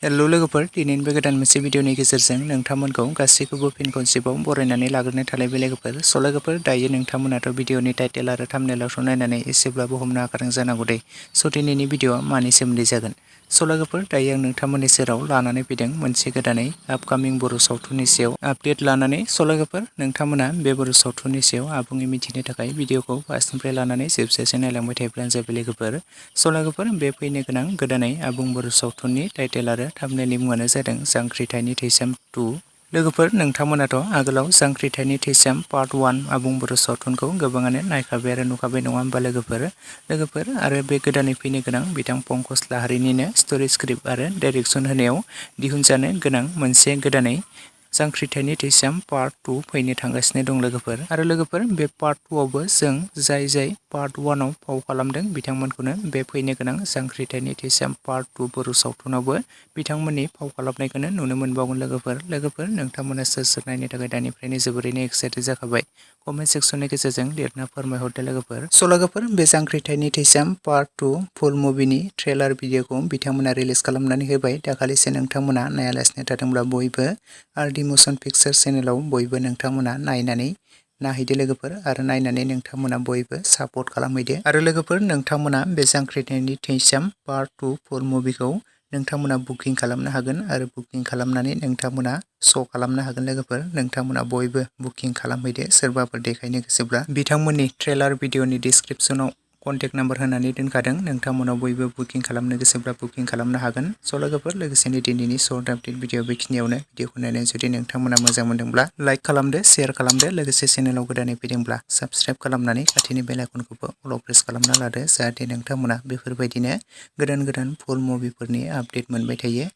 Hello लोगोफोर, दिनैनि बे गोदान मोनसे भिडिअनि गेजेरजों नोंथांमोनखौ गासैखौबो फिन खनसेबाव बरायनानै लाग्रोनाय थालायबाय लोगोफोर। स' लोगोफोर, दायो नोंथांमोनाथ' भिडिअनि टाइटेल आरो थाम्बनेइलावसो नायनानै एसेब्लाबो हमनो हाखादों जानांगौ दे। स' दिनैनि भिडिअआ मानि सोमोन्दै जागोन? स' लोगोफोर, दायो आं नोंथांमोननि सेराव लानानै फैदों मोनसे गोदानै आपकामिं बर' सावथुननि सायाव आपडेट लानानै। स' लोगोफोर, नोंथांमोना बे बर' सावथुननि सायाव आबुङै मिथिनो थाखाय भिडिअखौ फार्स्टनिफ्राय लानानै जोबजासिम नायलांबाय थायोब्लानो जाबाय लोगोफोर। स' लोगोफोर, बे फैनो गोनां गोदानै आबुं बर' सावथुननि टाइटेल आरो थाम्बनेइलनि मुङानो जादों जांख्रिथायनि थैसाम 2। लोगोफोर, नोंथांमोनाथ' आगोलाव जांख्रिथायनि थैसाम पार्ट 1 आबुं बर' सावथुनखौ गोबाङानो नायखाबाय आरो नुखाबाय नङा होमबा लोगोफोर आरो बे गोदानै फैनो गोनां बिथां पंकज लाहारिनिनो स्ट'रि स्क्रिप्ट आरो डाइरेक्सन होनायाव दिहुनजानो गोनां मोनसे गोदानै जांख्रिथायनि थैसाम पार्ट 2 फैनो थांगासिनो दं लोगोफोर। आरो लोगोफोर, बे पार्ट 2 आवबो जों जाय पार्ट 1 आव फाव खालामदों बिथांमोनखौनो बे फैनो गोनां जांख्रिथायनि थैसाम पार्ट 2 बर' सावथुनावबो बिथांमोननि फाव खालामनायखौनो नुनो मोनबावगोन लोगोफोर नोंथांमोना सोर नायनो थाखाय दानिफ्रायनो जोबोरैनो एक्साइटेड जाखाबाय। कमेन्ट सेक्सननि गेजेरजों लिरना फोरमायहरदो लोगोफोर। स' लोगोफोर, बे जांख्रिथायनि थैसाम पार्ट 2 फुल मुभिनि ट्रेलार भिडिअखौ बिथांमोना रिलिज खालामनानै होबाय दाखालिसो। नोंथांमोना नायालासिनो थादोंब्ला बयबो आरडि मसन पिक्चार चेनेलाव बयबो नोंथांमोना नायहैदो लोगोफोर आरो नायनानै नोंथांमोना बयबो सापर्ट खालामहैदो। आरो लोगोफोर, नोंथांमोना बे जांख्रिथायनि थैसाम पार्ट 2 फुल मुभिखौ नोंथांमोना बुकिं खालामनो हागोन आरो बुकिं खालामनानै नोंथांमोना श' खालामनो हागोन लोगोफोर। नोंथांमोना बयबो बुकिं खालामहैदो। सोरबाफोर देखायनो गोसोब्ला बिथांमोननि ट्रेलार भिडिअनि डिसक्रिपसनाव कन्टेक्ट नाम्बार होनानै दोनखादों। नोंथांमोनाव बयबो बुकिं खालामनो गोसोब्ला बुकिं खालामनो हागोन। स' लोगोफोर, लोगोसेनो दिनैनि शर्ट आपडेट भिडिअ बेखिनियावनो। भिडिअखौ नायनानै जुदि नोंथांमोना मोजां मोनदोंब्ला लाइक खालामदो, शेयार खालामदो, लोगोसे चेनेलाव गोदानै फैदोंब्ला साबस्क्राइब खालामनानै खाथिनि बेल आइकनखौबो अल प्रेस खालामना लादो, जाहाथे नोंथांमोना बेफोरबायदिनो गोदान फुल मुभिफोरनि आपडेट मोनबाय थायो।